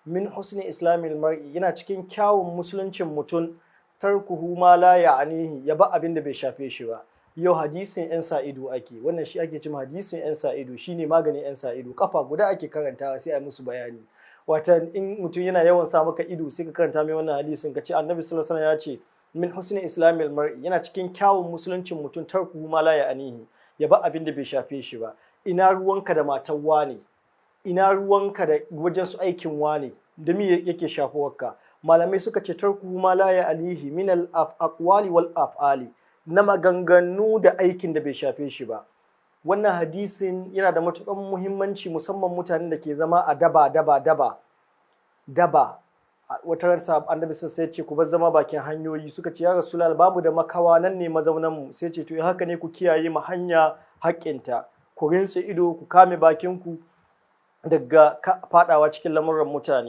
Min husni islamil mar'i, yana cikin kyawun musuluncin mutum, tarkuhu ma la ya'anihi, ya ba abin da bai shafe shi ba. Yau hadisin yan sa ido ake. Wannan shi ake cewa hadisin yan sa ido, shine maganin yan sa ido. Kafa guda ake karantawa sai a yi musu bayani. Watan in mutum yana yawan sa maka ido, sai ka karanta mai wannan hadisin, ka ce Annabi sallallahu alaihi wasallam ya ce, min husni islamil mar'i, yana cikin kyawun musuluncin mutum, tarkuhu ma la ya'anihi, ya ba abin da bai shafe shi ba. Ina ruwanka da matar wane? Ina ruwanka da wajen su aikin wane? Da me yake shafuwarka? Malamai suka ce tarkuhu ma la ya'anihi min al aqwali wal af'ali, na maganganu da aikin da bai shafe shi ba. Wannan hadisin yana da matuƙar muhimmanci, musamman mutanen da ke zama a daba daba daba daba. Wata ran Annabi sai ce, "Ku bar zama bakin hanyoyi." Suka ce, "Ya Rasulullah, babu da makawa, nan ne mazaunan mu." Sai ce, "To, in haka ne, ku kiyaye ma hanya haƙƙinta, ku rintse ido, ku kame bakin ku daga fadawa cikin lamuran mutane."